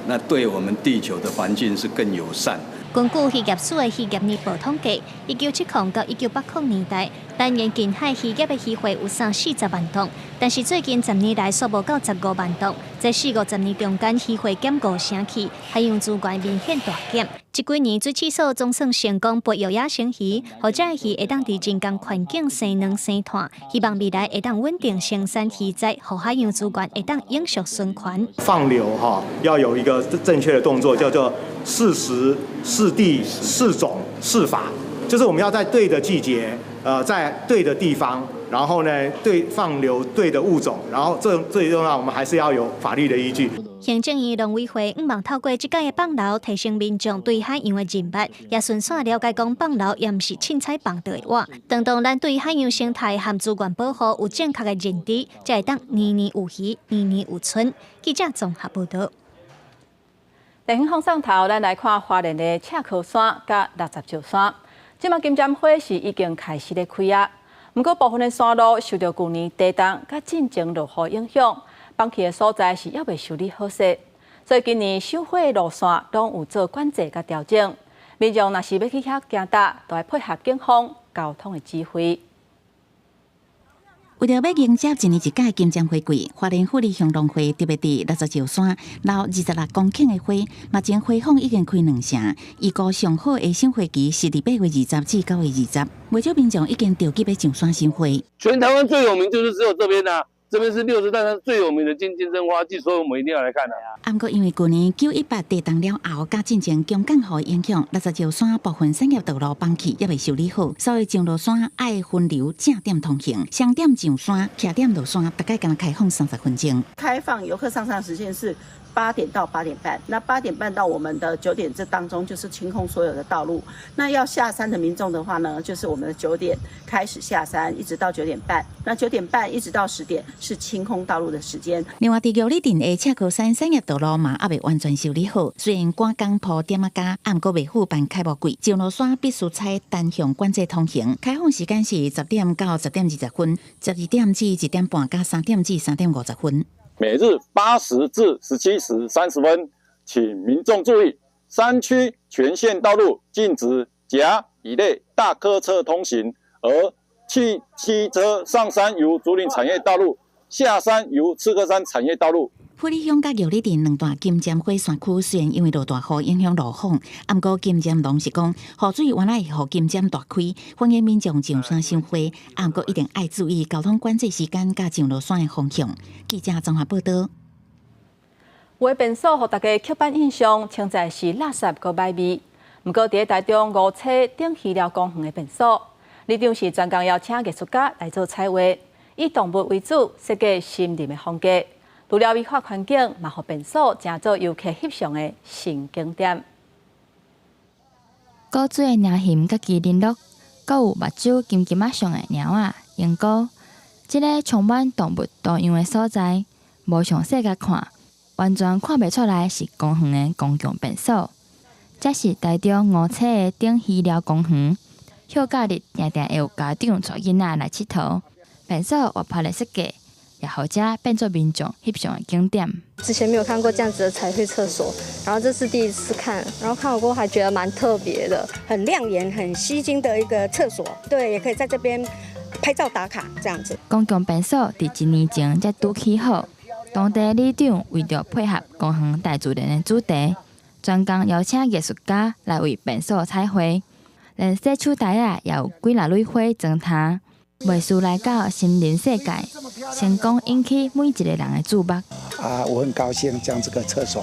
那對我們地球的環境是更友善。根據漁業署的漁業年報統計，1970到1980年代，單年近海漁業的漁獲有三四十萬噸，但是最近10年來煞無到15萬噸。這四五十年中間，漁獲減五成去，海洋資源明顯大減。這幾年水試所總算成功培育野生魚，予這魚會當佇人工環境生卵生湠，希望未來會當穩定生產魚仔，予海洋資源會當永續循環。放流哈，要有一個正確的動作，叫做適時、適地、適種、適法，就是我們要在對的季節，在對的地方，然後呢，對放流對的物種，然後這最重要，我們還是要有法律的依據。行政院農委會向望透過這擺的放流，提升民眾對海洋的認識，也順紲了解講放流也毋是凊彩放著會活。當當咱對海洋生態和資源保護有正確的認知，才會當年年有魚，年年有春。記者綜合報導。電影放送頭，咱來看花蓮的赤溪山佮六十石山。這馬金針花是已經開始咧開啊，毋過部分的山路受著舊年地動佮進前落雨影響，崩去的所在是猶未修理好勢，所以今年賞花的路線攏有做管制佮調整。民眾若是欲去遐行踏，都愛配合警方交通的指揮。為著欲迎接一年一屆金針花季，花蓮富里鄉農會特別佇六十石山留26公頃的花，目前花房已經開兩成。預估上好的賞花期是佇8月20至9月20，袂少民眾已經著急欲上山賞花。全台灣最有名就是只有這邊啦，這邊是六十大山最有名的金針花季，所以我們一定要來看的。啊，毋過因為舊年918地動了後，佮進前強降雨影響，六十石山部分產業道路崩去，猶未修理好，所以上落山愛分流正點通行，雙點上山，徛點落山，大概敢若開放30分鐘。開放遊客上山時間是8點到8點半，那8點半到我們的九點這當中就是清空所有的道路。那要下山的民眾的話呢，就是我們的九點開始下山，一直到九點半。那九點半一直到10點是清空道路的時間。另外，佇玉里鎮的赤溪山產業道路嘛，猶未完全修理好，雖然趕工鋪點仔膠，毋過袂赴辦開幕季，上落山必須採單向管制通行。開放時間是10點到10點20分，12點至1點半，佮3點至3點50分。每日8時至17時30分，請民眾注意，山區全線道路禁止甲乙類大客車通行，而汽機車上山由竹林產業道路，下山由赤科山產業道路。埔里鄉佮玉里鎮兩大金針花山區雖然因為落大雨影響路況，毋過金針農是講雨水原來會予金針大開，歡迎民眾上山賞花，毋過一定愛注意交通管制時間佮上落山的方向。記者綜合報道。有的便所予大家刻板印象，稱在是垃圾閣歹味。毋過，佇咧台中梧棲頂魚寮公園的便所，里長是專工邀請藝術家來做彩畫，以動物為主，設計森林的風格。除了美化環境，嘛予便所成做遊客翕相的新景點。古錐的貓熊佮麒麟鹿，閣有目睭金金仔相的貓仔、鸚鵡，這个充滿動物圖樣的所在，無詳細共看，完全看袂出來是公園的公共便所。這是台中梧棲的頂魚寮公園，歇假日定定會有家長帶囡仔來𨑨迌。便所活潑的設計，也予遮變做民眾翕相的景點。之前沒有看過這樣子的彩繪廁所，然後這是第一次看，然後看完過後還覺得蠻特別的，很亮眼、很吸睛的一個廁所。對，也可以在這邊拍照打卡這樣子。公共便所佇一年前才拄起好，當地里長為著配合公園大自然的主題，專工邀請藝術家來為便所彩繪，連洗手台仔也有幾若蕊花裝飾。藝術來到森林世界，成功引起每一個人的注目。啊，我很高興將這個廁所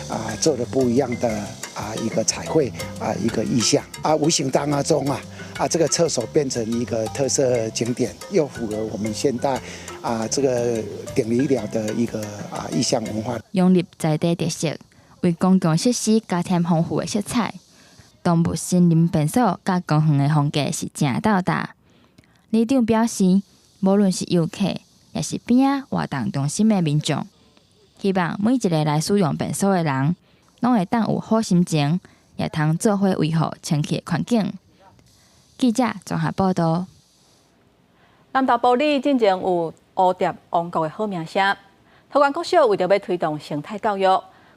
啊做了不一樣的啊一個彩繪啊一個意象啊，無形當中啊這個廁所變成一個特色景點，又符合我們現代啊這個頂魚寮的一個啊意象文化。融入在地特色，為公共設施加添豐富的色彩。動物森林便所佮公園的風格是誠鬥搭。里長表示，無論是遊客，抑是邊仔活動中心的民眾，希望每一個來使用便所的人，攏會當有好心情，也通做伙維護清潔的環境。記者綜合報道。南投埔里進前有蝴蝶王國的好名聲，桃園國小為著欲推動生態教育，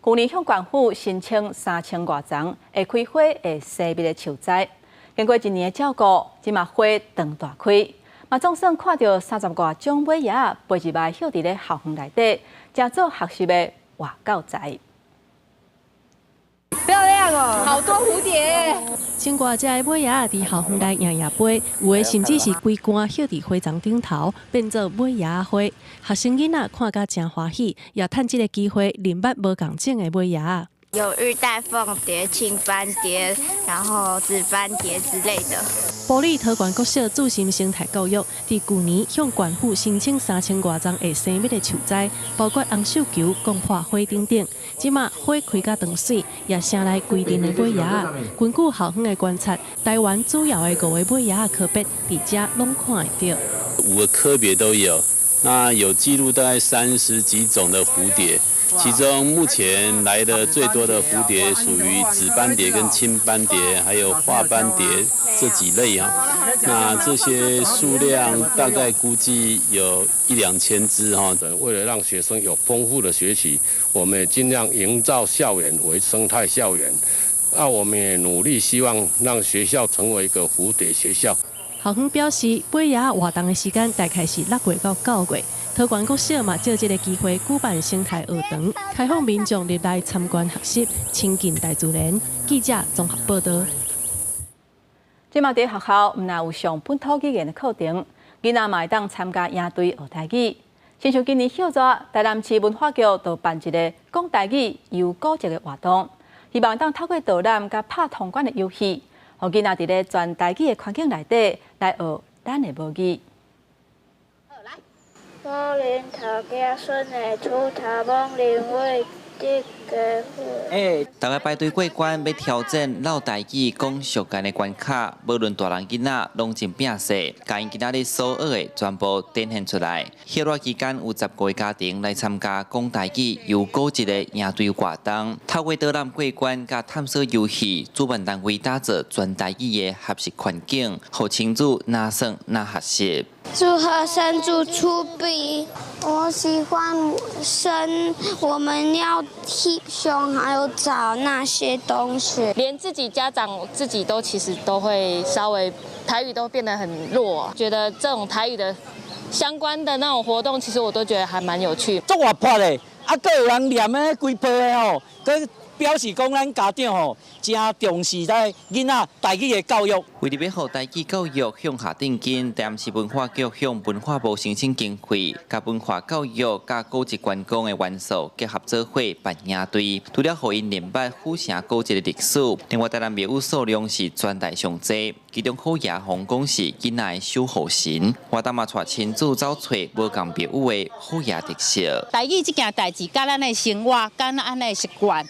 舊年向縣府申請3000外叢會開花、會生蜜的樹栽。經過一年的照顧，這馬花長大開，嘛總算看著30外種尾葉飛入來，歇佇咧校園內底，成做學習的活教材。漂亮哦，好多蝴蝶！千外隻的尾蝶佇校園內搖搖飛，有的甚至是規竿歇佇花叢頂頭，變做尾蝶花。學生囡仔看甲誠歡喜，也趁這个機會認捌無仝種的尾蝶。有玉帶鳳蝶、青斑蝶，然後紫斑蝶之類的。埔里桃園國小注心生態教育，佇舊年向縣府申請3000外叢會生蜜的樹栽，包括紅繡球、貢花花等等。這馬花開甲長媠，也晟來規陣的尾蝶。根據校方的觀察，台灣主要的五个尾蝶科別，佇遮攏看會著。五個科別都有，那有記錄大概30幾種的蝴蝶。其中目前來的最多的蝴蝶屬於紫斑蝶跟青斑蝶，還有畫斑蝶這幾類啊。那這些數量大概估計有一兩千隻哈。為了讓學生有豐富的學習，我們也盡量營造校園為生態校園。那我們也努力希望讓學校成為一個蝴蝶學校。校方表示，尾蝶活動的時間大概是6月到9月。桃園國小嘛，藉這个機會舉辦生態學堂，開放民眾入來參觀學習，親近大自然。記者綜合報道。這馬佇學校，毋但有上本土語言的課程，囡仔嘛會當參加營隊學台語。親像今年暑假，台南市文化局就辦一个講台語遊古蹟的活動，希望當透過導覽佮拍通關的遊戲，予囡仔佇咧全台語的環境內底來學咱的母語。武林頭家孫的出頭猛林伟得家欸，逐家排隊過關，欲挑戰嘮台語講俗間的關卡，無論大人囡仔攏真拚勢，共𪜶今仔日所學的全部展現出來。歇熱期間有15个家庭來參加講台語遊古蹟的營隊活動，透過導覽過關佮探索遊戲，主辦單位打造全台語的學習環境，予親子若耍若學習。祝賀生做出比，我喜歡生，我們要翕相，還有找那些東西。連自己家長自己都其實都會稍微台語都變得很弱，覺得這種台語的相關的那種活動，其實我都覺得還蠻有趣。足活潑的，啊，閣有人念的規批的吼，閣表示講咱家長吼真重視咱囡仔台語的教育。為著欲予台語教育向下定根，台南市文化局向文化部申請經費，共文化教育佮古蹟觀光的元素結合做伙辦營隊，除了予𪜶認捌府城古蹟的歷史，另外台南廟宇數量是全台上濟，其中虎爺皇宮是囡仔的守護神，活動嘛帶親子走揣無仝廟宇的虎爺特色。台語這件代誌，佮咱的生活，佮咱的習慣，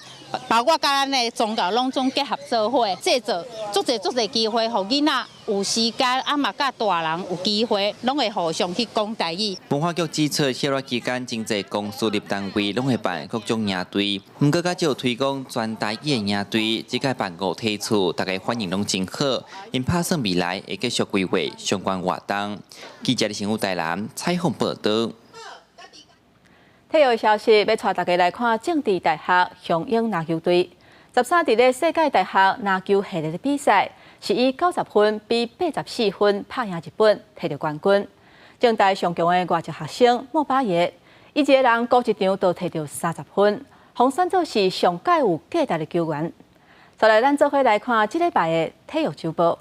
包括佮咱的宗教，攏總結合做伙，製造足濟足濟機會，予囡仔有時間，啊嘛佮大人有機會，攏會互相去講台語。文化局指出，歇熱期間，真濟公私立單位攏會辦各種營隊，毋過較少推廣全台語的營隊，這屆辦五梯次，大家反應攏真好，𪜶拍算未來會繼續規劃相關活動。記者李新武台南採訪報導。體育消息，欲帶大家來看政治大學雄鷹籃球隊13佇咧世界大學籃球系列的比賽，是以90分比84分拍贏日本，摕著冠軍。政大上強的外籍學生莫巴耶，伊一个人孤一場就摕著30分，予選做是上蓋有價值的球員。再來，咱做伙來看這禮拜的體育週報。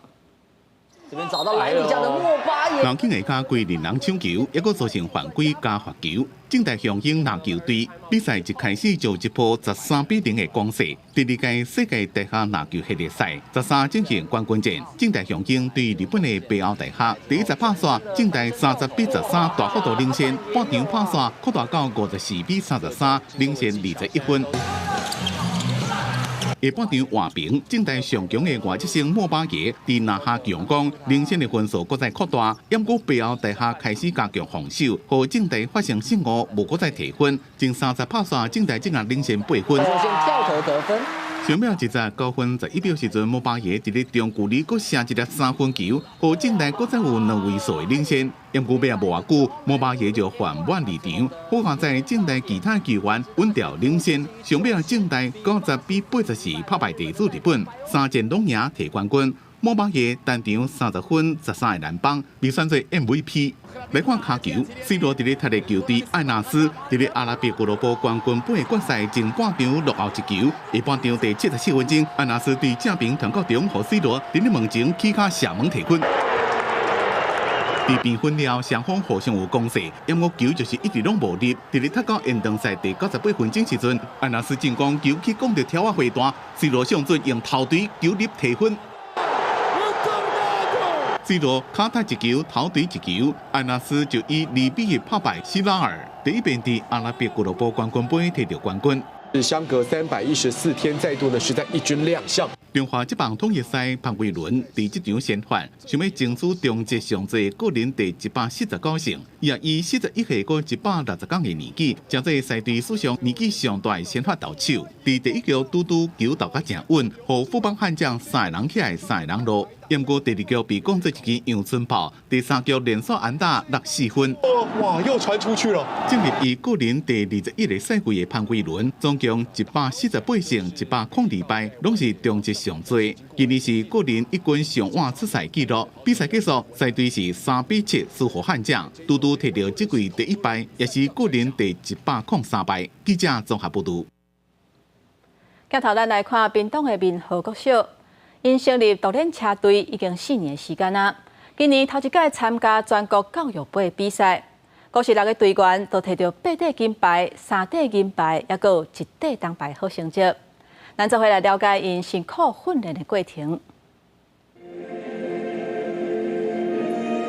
這邊找到來你家的莫巴耶。籃球下跤規陣人搶球，抑閣造成犯規加罰球。政大雄鷹籃球隊比賽一開始就一波13比0的攻勢。第二屆世界大學籃球系列賽13進行冠軍戰，政大雄鷹對日本的北歐大學。第一節拍煞，政大30比13大幅度領先，半場拍煞擴大到54比33，領先21分。下半場換邊，政大上強的外籍生莫巴耶佇拿下強攻，領先的分數閣再擴大。毋過北歐大學開始加強防守，予政大發生失誤，無閣再提分。前三節拍煞，政大竟然領先8分。跳投得分。上尾一節9分11秒時陣，莫巴耶佇咧中距離閣射一粒三分球，予政大閣再有兩位數的領先。毋過尾仔無偌久，莫巴耶就犯滿離場，好在政大其他球員穩牢領先。上尾政大90比84拍敗地主日本，三戰攏贏提冠軍。莫巴耶單場30分13個籃板，被選做 MVP。來看跤球，C 羅佇咧踢的球隊艾納斯佇咧阿拉伯俱樂部冠軍杯決賽前半場落後一球，下半場第74分鐘，艾納斯對正平傳到中，予 C 羅佇咧門前起跤射門提分。佇平分了，雙方互相有攻勢，毋過球就是一直攏無入。佇咧踢到延長賽第98分鐘時陣，艾納斯進攻球去摃著柱仔回彈，C 羅上準用頭槌球入提分。C 羅跤踢一球，頭槌一球，艾納斯就以2比1拍敗希拉爾，第一遍佇阿拉伯俱樂部冠軍杯摕著冠軍。是相隔314天，再度呢是在一軍亮相。中華職棒統一賽潘威倫佇這場先發，想欲爭取中職上濟個人第149勝，伊也以41歲閣160天的年紀，成做賽隊史上年紀上大的先發投手。佇第一局拄拄球投甲誠穩，予富邦悍將三個人起來三個人落。毋過第二局被講做一支陽春炮，第三局連續安打六四分。哇！又傳出去了。進入伊個人第21個賽季的潘威倫，總共148勝102敗，攏是中職上濟。今年是個人一軍上晚出賽紀錄。比賽結束，賽隊是3比7輸予悍將，拄拄摕著這季第一敗，也是個人第103敗。記者綜合報導。鏡頭咱來看屏東的民和國小，𪜶成立獨輪車隊已經4年時間啦。今年頭一擺參加全國教育杯比賽，56個隊員都摕著八塊金牌、三塊銀牌，抑閣有一塊銅牌好成績。咱做伙來了解𪜶辛苦訓練的過程。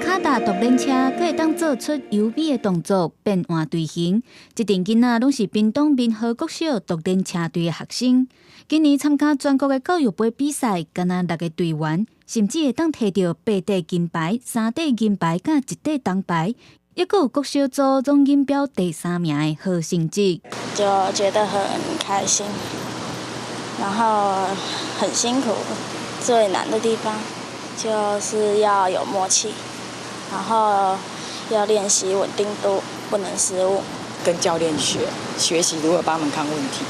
跤踏獨輪車，閣會當做出優美的動作，變換隊形。這陣囡仔攏是屏東民和國小獨輪車隊的學生。今年參加全國的教育杯比賽，敢若六個隊員，甚至會當摕著八塊金牌、三塊銀牌佮一塊銅牌，抑閣有國小組總錦標第三名的好成績。就覺得很開心，然後很辛苦，最難的地方就是要有默契。然後要練習穩定度，不能失誤。跟教練學學習如何幫他們看問題，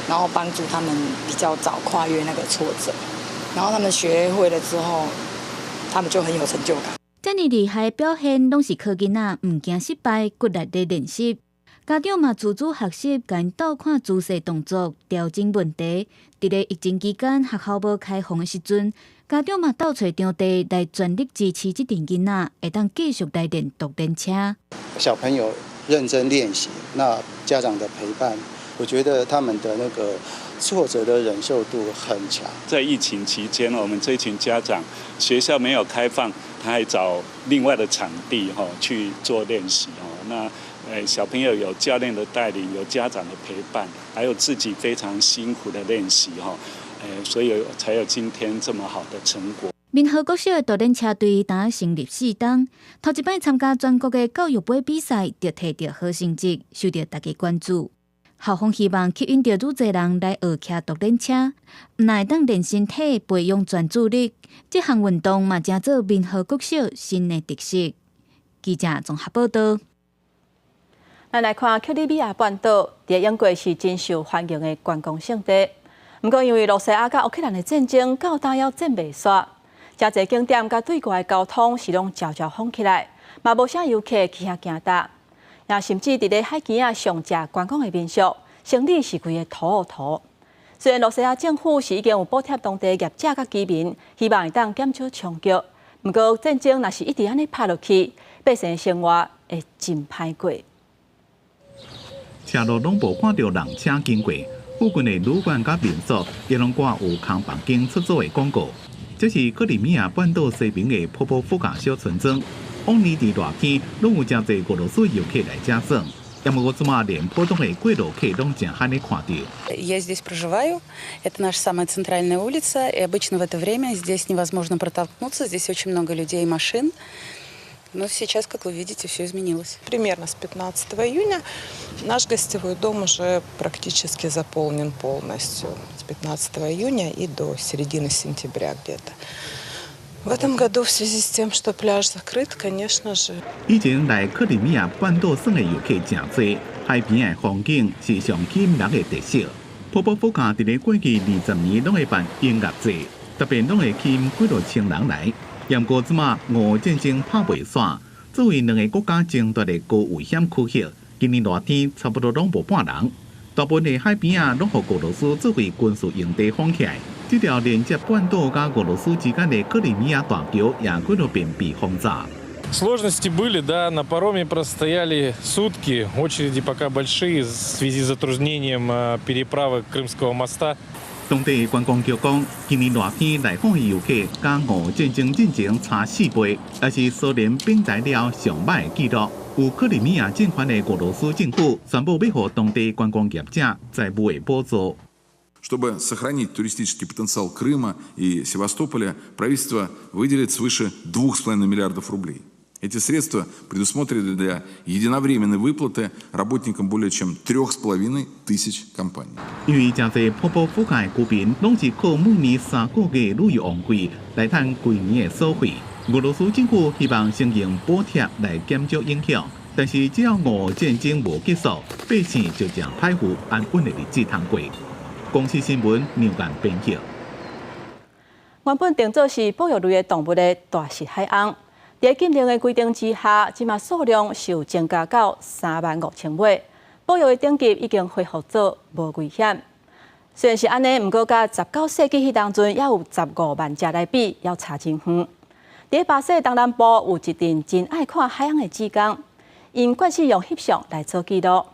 然後幫助他們比較早跨越那個挫折，然後他們學會了之後，他們就很有成就感。遮爾厲害的表現，攏是靠囡仔毋驚失敗、骨力的練習。家長嘛自主學習，共𪜶鬥看姿勢動作，調整問題。佇咧疫情期間，學校無開放的時陣，家長嘛鬥揣場地來全力支持這陣囡仔，會當繼續來練獨輪車。小朋友認真練習，那家長的陪伴，我覺得他們的那個挫折的忍受度很強。在疫情期間，我們這群家長，學校沒有開放，他還找另外的場地去做練習哦。那小朋友有教練的帶領，有家長的陪伴，還有自己非常辛苦的練習哈，所以才有今天這麼好的成果。民和國小的獨輪車隊今成立四冬，頭一擺參加全國的教育杯比賽，就摕著好成績，受著大家關注。校方希望吸引著愈濟人來學騎獨輪車，毋但會當練身體、培養專注力，這項運動嘛成做民和國小新的特色。記者綜合報道。咱來看克里米亞半島，佇英國是真受歡迎的觀光勝地。毋過因為羅西亞佮烏克蘭的戰爭，到今猶戰未煞，誠濟景點佮對外的交通是攏悄悄封起來，嘛無啥遊客去遐行踏。也甚至佇咧海墘仔上食觀光的民宿，生理是規个塗烏塗。雖然羅西亞政府是已經有補貼當地業者佮居民，希望會當減少衝擊。毋過戰爭若是一直按呢拍落去，百姓生活會真歹過。車路攏無看著人車經過，附近的旅館佮民宿也攏掛有空房間出租的廣告。這是克里米亞半島西邊的波波夫卡小村莊。往年佇熱天，攏有誠濟俄羅斯遊客來遮耍。毋過這馬連普通的過路客攏誠罕咧看著。 Я здесь проживаю. Это наша самая центральная улица. И обычно в это время здесь невозможно протолкнуться. Здесь очень много людей и машин. Но сейчас, как вы видите, все изменилось. Примерно с 15 июня наш гостевой дом уже практически заполнен полностью. С 15 июня и до середины сентября где-то. В этом году в связи с тем, что пляж закрыт, конечно же. 以前來克里米亞半島耍的遊客誠濟，海邊的風景是上吸引人的特色。波波夫卡佇咧過去20年攏會辦音樂節，特別攏會吸引幾若千人來。毋過這馬俄烏戰爭拍袂煞，作為兩个國家爭奪的高危險區域，今年熱天差不多攏無半人。大部分的海邊仔攏予俄羅斯作為軍事營地封起來。這條連接半島佮俄羅斯之間的克里米亞大橋也幾落遍被轟炸。 Сложности были, да, на пароме простояли сутки, очереди пока большие в связи с затруднением переправы Крымского моста. 當地觀光局講，今年熱天來訪的遊客，佮俄烏戰爭進前差4倍，也是蘇聯崩台了上䆀的紀錄。有克里米亞政權的俄羅斯政府宣布欲予當地觀光業者財務的補助。 Чтобы сохранить туристический потенциал Крыма и Севастополя, правительство выделит свыше 2,5 миллиардов рублей. Эти средства предусмотрены для единовременной выплаты работникам более чем 3500 компаний. 因為誠濟波波夫卡的居民攏是靠每年3個月旅遊旺季來趁規年的所費。俄羅斯政府希望先用補貼來減少影響，但是只要俄烏戰爭無結束，百姓就誠歹有安穩的日子通過。公視新聞梁間編譯。原本定做是保育類的動物的大實海鰪，佇禁令的規定之下，這馬數量是有增加到3萬5千尾，保育的等級已經恢復做無危險。雖然是按呢，毋過佮19世紀彼當陣猶有15萬隻來比，猶差真遠。佇巴西東南部有一陣真愛看海鰪的志工，𪜶慣勢用翕相來做記錄。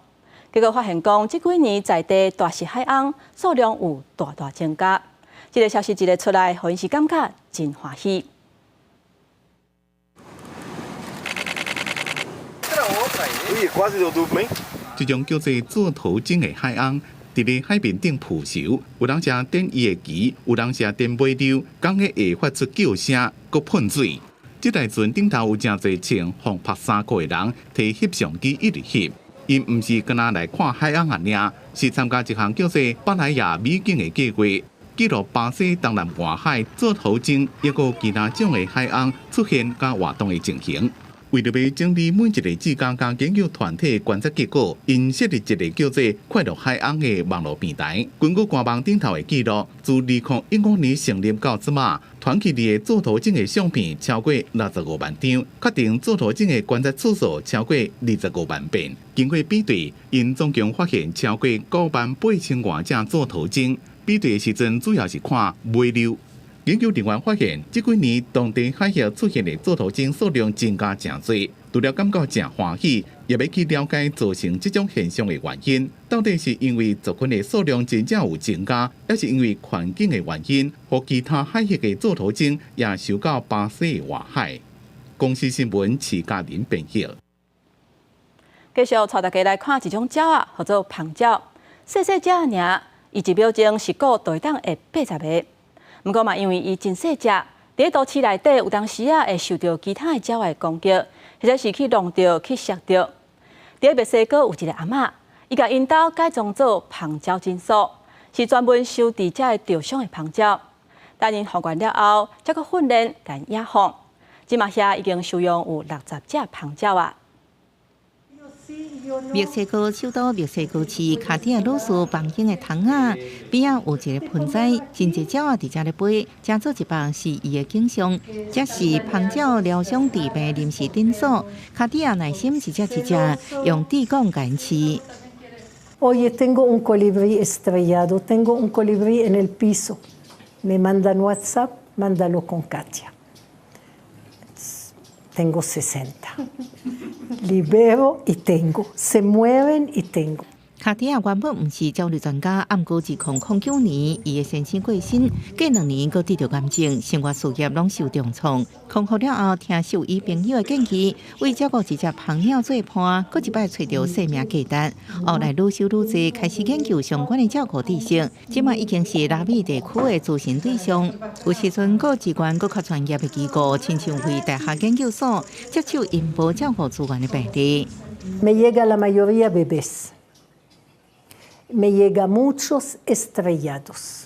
結果發現講，這幾年在地大實海鰪數量有大大增加。這个消息一个出來，予𪜶是感覺真歡喜。這種叫做座頭鯨的海鰪，佇咧海面頂浮泅，有人正點伊的鰭，有人正點尾溜，講個會發出叫聲，閣噴水。這台船頂頭有誠濟穿防拍衫褲的人，提翕相機一直翕。𪜶毋是干焦來看海鰪爾，是參加一項叫做巴萊亞美景的計劃，記錄巴西東南沿海座頭鯨，抑閣其他種的海鰪出現佮活動的情形。為著欲整理每一个志工佮研究團體的觀察結果，𪜶設立一个叫做“快樂海鶯”的網路平台。根據官網頂頭的記錄，自2015年成立到這馬，傳去的座頭鯨的相片超過65萬張，確定座頭鯨的觀察次數超過25萬遍。經過比對，𪜶總共發現超過9萬8千外隻座頭鯨。比對的時陣，主要是看尾溜。研究人員發現，這幾年當地海域出現的座頭鯨數量增加誠濟，除了感覺誠歡喜，也欲去了解造成這種現象的原因。到底是因為族群的數量真正有增加，抑是因為環境的原因，予其他海域的座頭鯨也受到巴西的外海。公視新聞徐嘉玲編譯。繼續帶大家來看一種鳥仔，號做蜂鳥。細細隻爾，伊一秒鐘是顧就會當會80个。毋過嘛，因為伊真細隻，佇都市內底有當時仔會受著其他的鳥仔的攻擊，或者是去弄著、去摔著。佇墨西哥有一个阿嬤，伊共𪜶兜改裝做蜂鳥診所，是專門收治這个著傷的蜂鳥。等𪜶復原了後，才閣訓練共野放。這馬遐已經收養有60隻蜂鳥啊。墨西哥首都墨西哥市卡地亞魯斯房間的窗仔邊仔有一个盆栽，真濟鳥仔佇遮咧飛，這做一幅詩意的景象。這是蜂鳥療傷治病臨時診所。卡地亞耐心一隻一隻用豬管共𪜶飼。 Oye, tengo un colibrí estrellado, tengo un colibrí en el piso. Me mandan WhatsApp, mándalo con Katia. Tengo 60. Libero y tengo. Se mueven y tengo. 卡地亞原本毋是鳥類專家，毋過2009年，伊的先生過身，過2年閣得著癌症，生活事業攏受重創。康復了後，聽獸醫朋友的建議，為照顧一隻蜂鳥做伴，閣一擺揣著生命價值。後來愈想愈濟，開始研究相關的照顧知識，這馬已經是拉美地區的諮詢對象。有時陣閣支援閣較專業的機構，親像為大學研究所接手𪜶無照顧資源的病例。 Me llega la mayoría bebés. Me llega muchos estrellados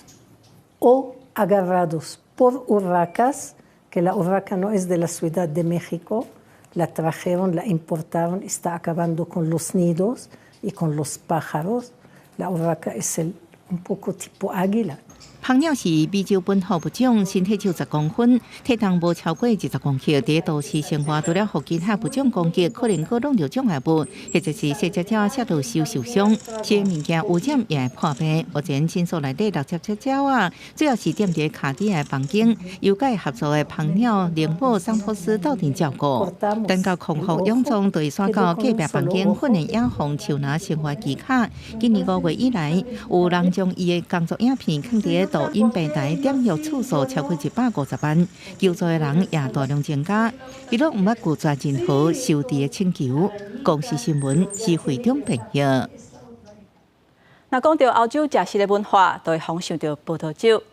o agarrados por urracas, que la urraca no es de la Ciudad de México, la trajeron, la importaron, está acabando con los nidos y con los pájaros. La urraca es un poco tipo águila. 蜂鳥是美洲本土物種，身體只有10公分，體重無超過20公克。佇都市生活，除了予其他物種攻擊，可能閣弄著障礙物，或者是細隻鳥摔落受受傷，這个物件污染也會破病。目前診所內底60隻鳥仔，主要是踮佇卡地亞房間，由佮合作的蜂鳥靈寶桑托斯鬥陣照顧。等到康復養壯，就會徙到隔壁房間訓練野放手拿生活技巧。今年5月以來，有人將伊的工作影片囥佇抖音平台點閱次數超過150萬，求助的人也大量增加。伊攏毋捌拒絕任何收治的請求。公視新聞是會長編譯。若講著歐洲食食的文化，就會予想著葡萄酒。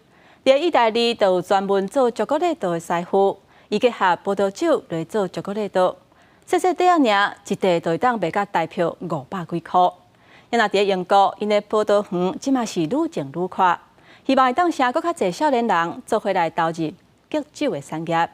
佇意大利，就有專門做巧克力刀的師傅，伊結合葡萄酒來做巧克力刀。細細塊仔爾，一塊就會當賣甲台票500幾箍。若佇英國，𪜶的葡萄園這馬是愈種愈闊，希望會當吸閣較濟少年人做伙來投入橘酒的產業。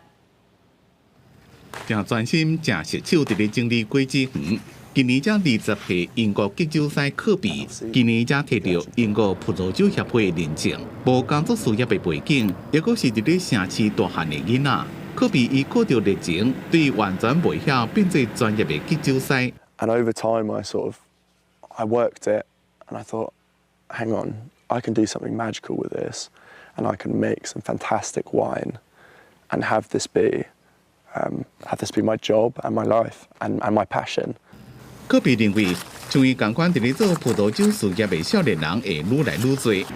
誠專心、誠熟手，佇咧整理果子園。今年才20歲英國橘酒師科比，今年才提著英國葡萄酒協會認證，無工作事業的背景，抑閣是佇咧城市大漢的囡仔。科比伊靠著熱情，對完全袂曉變做專業的橘酒師。 And over time, I sort of I worked it, and I thought, hang on, I can do something magical with this, and I can make some fantastic wine, and have this be my job and my life and my passion. 科比認為，像伊仝款佇咧做葡萄酒事業的少年人會愈來愈濟。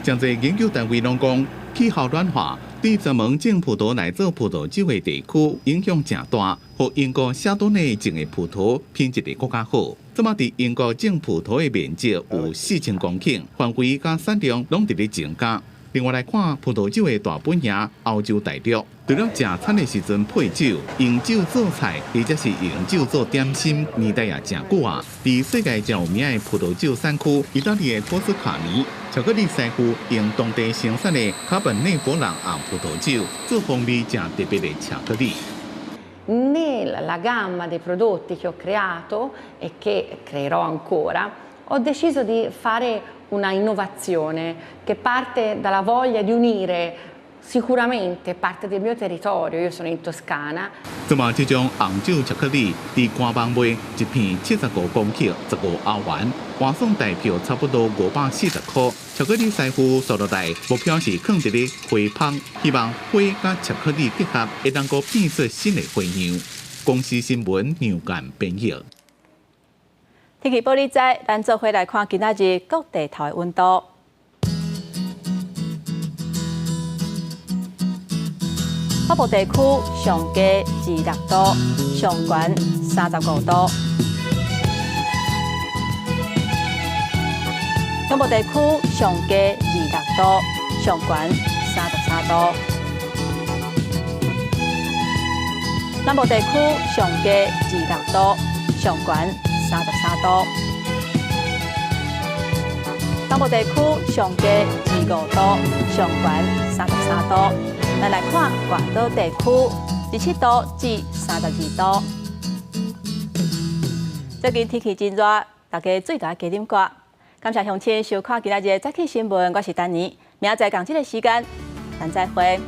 誠濟研究單位攏講，氣候暖化對專門種葡萄來做葡萄酒的地區影響誠大，予英國夏多內種的葡萄品質會閣較好。這馬佇英國種葡萄的面積有4000公頃，範圍佮產量攏佇咧增加。另外來看，葡萄酒的大本營歐洲大陸，除了食餐的時陣配酒、用酒做菜，或者是用酒做點心，年代也誠久啊。佇世界誠有名的葡萄酒產區，意大利的托斯卡尼，巧克力師傅用當地生產的卡本內弗朗紅葡萄酒做風味誠特別的巧克力。Nella gamma dei prodotti che ho creato e che creerò ancora, ho deciso di fare una innovazione che parte dalla voglia di unire sicuramente parte del mio territorio, io sono in Toscana. 這馬這種紅酒巧克力，佇官網賣一片75公克，15歐元，換算台票差不多540塊。巧克力師傅說落來，目標是囥佇咧花棚，希望花佮巧克力結合，會當閣變出新的花樣。公視新聞楊干編譯。天氣報你知，咱做伙來看今仔日各地頭的溫度。北部地區上低26度，上懸35度。中部地區上低26度，上懸33度。南部地區上低26度，上懸33度。東部地區上低25度，上懸33度。咱來看外島地區，27度至32度。最近天氣真熱，大家水著愛加啉寡。感謝鄉親收看今仔日的早起新聞，我是丹妮，明仔載仝這个時間，咱再會。